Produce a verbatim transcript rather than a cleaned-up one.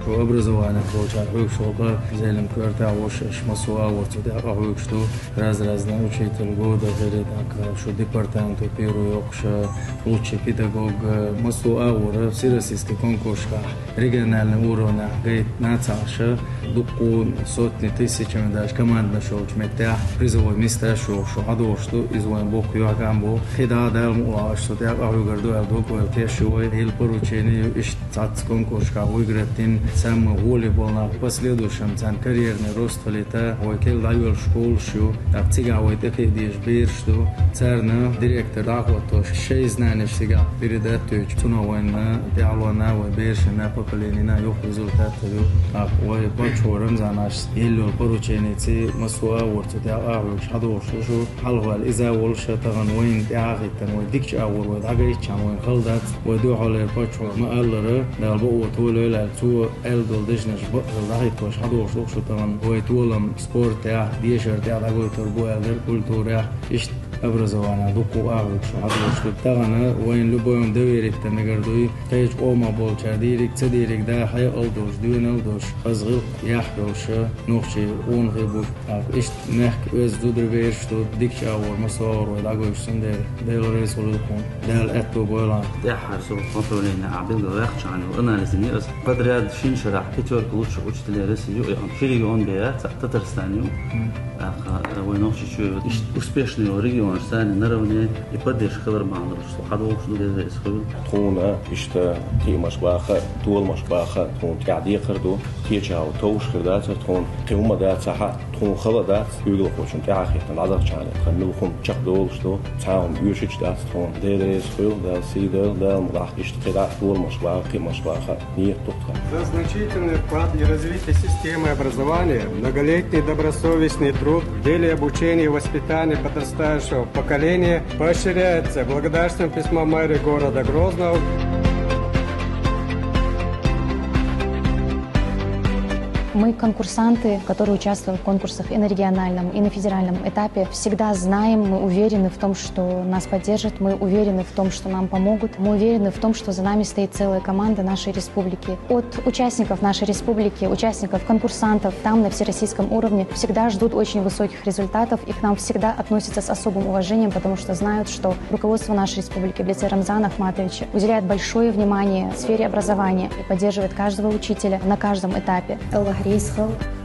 Шу образование получать хьоьгуш хьокха, Зелиман коьртехь волуш, аша массо а агӀор цу тӀехь къахьоьгуш ду. Раз-разна учитель года хилийтахь, шу департаменту первый йоккхуш, лучший педагог, массо а агӀора всероссийский конкурсашкахь, региональный уровнехь гайта нацахьаша, дуккха сотни тысячами даже командаш йолчу меттехь призовой месташ йохуш шу хьадогӀуш ду, иза вайн боккха юьхькӀам бу. КхидӀа а Дала мукъалахь аша цу тӀехь къахьоьгур ду аьлла ду, вай тешна ю вай, хила поручени ю, иштта цхьацца конкурсашкахь выиграть дина, самый гӀоле болу нах, последующем царна карьерный рост хилийта, вай кхел дӀайоьллуш школаш ю, тӀаккха цигахь вай тӀекхиа дезаш бераш ду. Царна директор дӀахӀоттош, шайн знанеш цигахь передать йойтуш, цунах вайна тӀаьхьалонна, вай берашна, поколенина юха результат хир ю. ТӀаккха вай паччахьо Рамзанас елла йолу порученица массо а агӀор цу тӀехь къахьоьгуш хьадогӀуш ду шу. Хьалхаваьлла иза а волуш, тахана вайна тӀаьхьахӀиттина, вай дикачу агӀор вай дӀагайтичхьана вайна хала дац, вай дуьхьал эр паччахьо ма-аллара, Дала бакъо толайойла аьлла, цо аьлла долу дешнаш бакъдолу дӀахӀиттош хьадогӀуш ду шу тахана. Вай толам спортехь, дешар тӀехь дӀагойтур бу аьлла дара, культурехь, иштта образованехь дуккха а агӀор шу хьадогӀуш ду. Тахана вайна любой хӀума доверить дан мегар дуй, кхечу къомах болчара дийриг, ца дийриг, да, хьекъал долуш, доьналла долуш, хаза гӀиллакх, яхь йолуш, нохчий къонахий бу. ТӀаккха иштта мехкан оьзда зударий бераш ду, дикачу агӀор массо а агӀор вай дӀагойтуш, цундела Дела реза хуьлда тхуна, Дала аьтто бойла. ТӀаьххьара со направление а билгалваьккхичхьана йолу анализ йина аса. Подряд шина шарахь пятёрка лучших учителей России ю, и хӀума ши регион бен яц, цхьаъ Татарстан ю. ТӀаккха вай Нохчийчоь ю. Иштта успешный йолу регионаш санна наравне и поддержка хилар бахьана долуш со хьадогӀуш ду, Дела реза хуьлда. Тхуна иштта кхиамаш баха, толамаш баха тхуна тӀехь декхар ду. Кхечахьа товш хир дацара тхуна, кхин хӀума дацахь а, тхуна хала дац, куьйгалхочун тӀаьхьахӀиттина дӀадахчахьана, тхан муьлхха хӀума чекхдолуш ду, цхьа а хӀума оьшуш дац тхуна. Дела реза хуьлда, Дала сий дойла, Дала мукъалахь иштта кхидӀа а толамаш баха, кхиамаш баха ниет ду тхан. За значительный вклад и развитие системы образования, многолетний добросовестный труд в деле обучения и воспитания подрастающего поколения поощряется благодарственным письмом мэра города Грозного. Мы, конкурсанты, которые участвуем в конкурсах и на региональном, и на федеральном этапе, всегда знаем, мы уверены в том, что нас поддержат, мы уверены в том, что нам помогут, мы уверены в том, что за нами стоит целая команда нашей республики. От участников нашей республики, участников, конкурсантов там, на всероссийском уровне, всегда ждут очень высоких результатов, и к нам всегда относятся с особым уважением, потому что знают, что руководство нашей республики в лице Рамзана Ахматовича уделяет большое внимание сфере образования и поддерживает каждого учителя на каждом этапе. Аллах реза хуьлда.